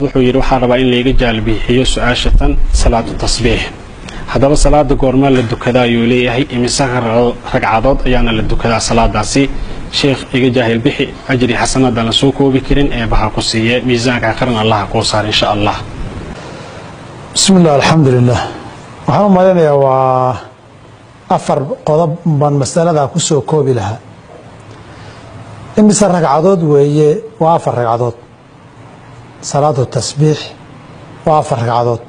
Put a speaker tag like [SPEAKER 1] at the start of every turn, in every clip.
[SPEAKER 1] Wuxuu yidhi, waxaa rabaa in layga jaalbixiyo su-aasha tan salaatu tasbiix. Haddaba salaada goormaa la dukadaa ayuu leeyahay? Imise ragcadood ayaana la dukadaa salaadaasi? Sheekh, iga jaahil bixi. Ajri xasanaadaan la soo koobi karin Eebaha ku siiye, miisaanka akhiran Allaha kuu saar, insha Allah.
[SPEAKER 2] Bismi illah, alxamdu lilah. Waxaan u malaynayaa waa afar qodob baan masaladaa ku soo koobi lahaa. Imise ragcadood weeye? Waa afar ragcadood. Salaatu tasbiix waa afar ragcadood.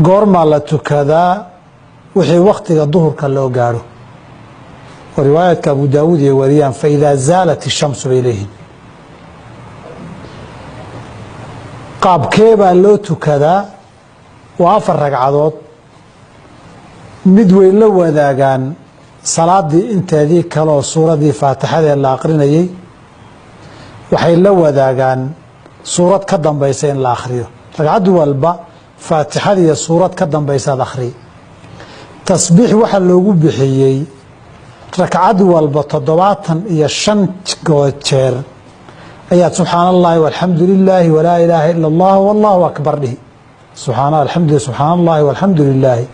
[SPEAKER 2] Goormaa la tukadaa? Wixii wakhtiga duhurka loo gaadho, oo riwaayaadka Abu Daawuud iyo wariyaan fa idaa zaalat ishamsu bay leeyihiin. Qaabkee baa loo tukadaa? Waa afar ragcadood. Mid way la wadaagaan salaadii inteedii kaleoo suuradii faatixadee la aqrinayey. Waxay la wadaagaan suurad ka dambaysa in la akhriyo. Ragcad walba faatixadiiyo suurad ka dambaysaad akhriy. Tasbiix waxaa loogu bixiyey ragcad walba 75 jeer ayaad subxaana allahi walxamdu lilaahi walaa ilaaha ila allah wallahu akbar dhihi. Subxaana allahi walxamdu lilaahi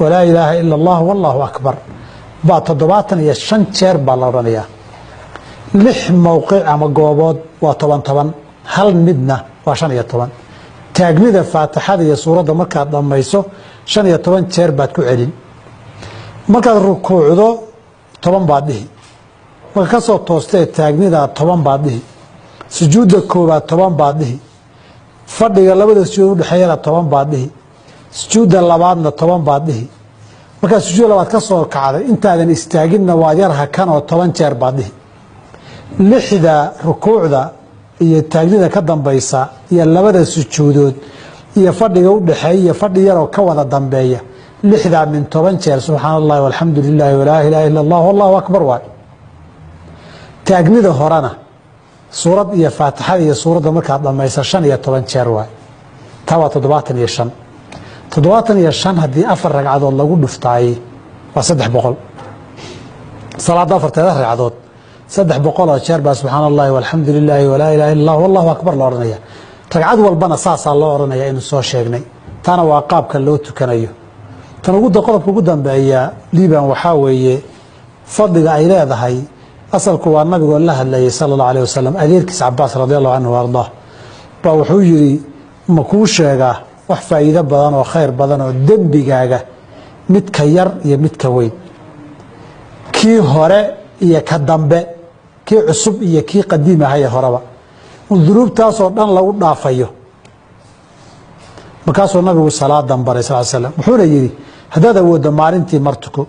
[SPEAKER 2] walaa ilaaha ila allah wallahu akbar baa 75 jeer baa la odhanayaa. Lix mowqic ama goobood waa 10 10, hal midna waa 15. Taagnida faatixada iyo suuradda markaad dhammayso 15 jeer baad ku celin. Markaad rukuucdo 10 baad dhihi. Marka ka soo toostee taagnidaa 10 baad dhihi. Sujuudda koowaad 10 baad dhihi. Fadhiga labada sujuud udhexeeyana 10 baad dhihi. Sujuudda labaadna 10 baad dhihi. Markaad sujuudda labaad ka soo kacday, intaadan istaaginna waad yar hakan oo 10 jeer baad dhihi. Lixda rukuucda iyo taagnida ka dambaysa iyo labada sujuudood iyo fadhiga udhexeeya iyo fadhi yaroo ka wada dambeeya, lixdaa min 10 jeer subxaana allahi walxamdu lilaahi walaa ilaaha ila allah wallahu akbar waay. Taagnida horena suurad iyo faatixada iyo suuradda markaad dhammaysa 15 jeer waay. Taa waa 75. 75 haddii afar ragcadood lagu dhuftaayey waa 300. Salaadda afarteeda ragcadood 300 oo jeer baa subxaana allahi walxamdu lilaahi walaa ilaha illa allah wallahu akbar la odhanaya. Ragcad walbana saasaa loo odhanaya inuu soo sheegnay. Taana waa qaabka loo tukanayo. Tan ugu qodobka ugu dambeeya, Liban, waxaa weeye fadliga ay leedahay. Asalku waa nabigoo la hadlayay sala allahu alayh wasalam adeerkiis Cabaas radi allahu canhu ardaa baa wuxuu yidhi, ma kuu sheegaa wax faa'iido badan oo khayr badan oo dembigaaga midka yar iyo midka weyn, kii hore iyo ka dambe, kii cusub iyo kii qadiim ahaye horeba, dunuubtaasoo dhan lagu dhaafayo? Markaasuu nabigu salaadan baray sal slam. Wuxuuna yidhi, haddaad awooddo maalintii mar tuko,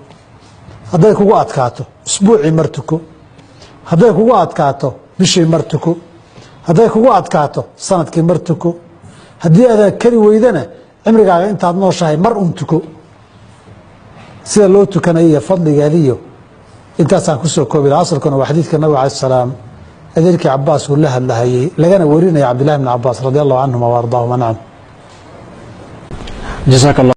[SPEAKER 2] hadday kugu adkaato usbuucii mar tuko, hadday kugu adkaato bishii mar tuko, hadday kugu adkaato sanadkii mar tuko, haddii aadaad kari weydana cimrigaaga intaad nooshahay mar un tuko. Sida loo tukanayo iyo fadligeediyo intaasaan kusoo koobi laha. Asalkuna waa xadiidka nabiga alay salaam adeerkii Cabaas uu la hadlahayey, lagana warinaya Cabdillahi bn Cabaas radi allahu canhuma wa ardaahuma. Nacam.
[SPEAKER 1] Jazaak Allah.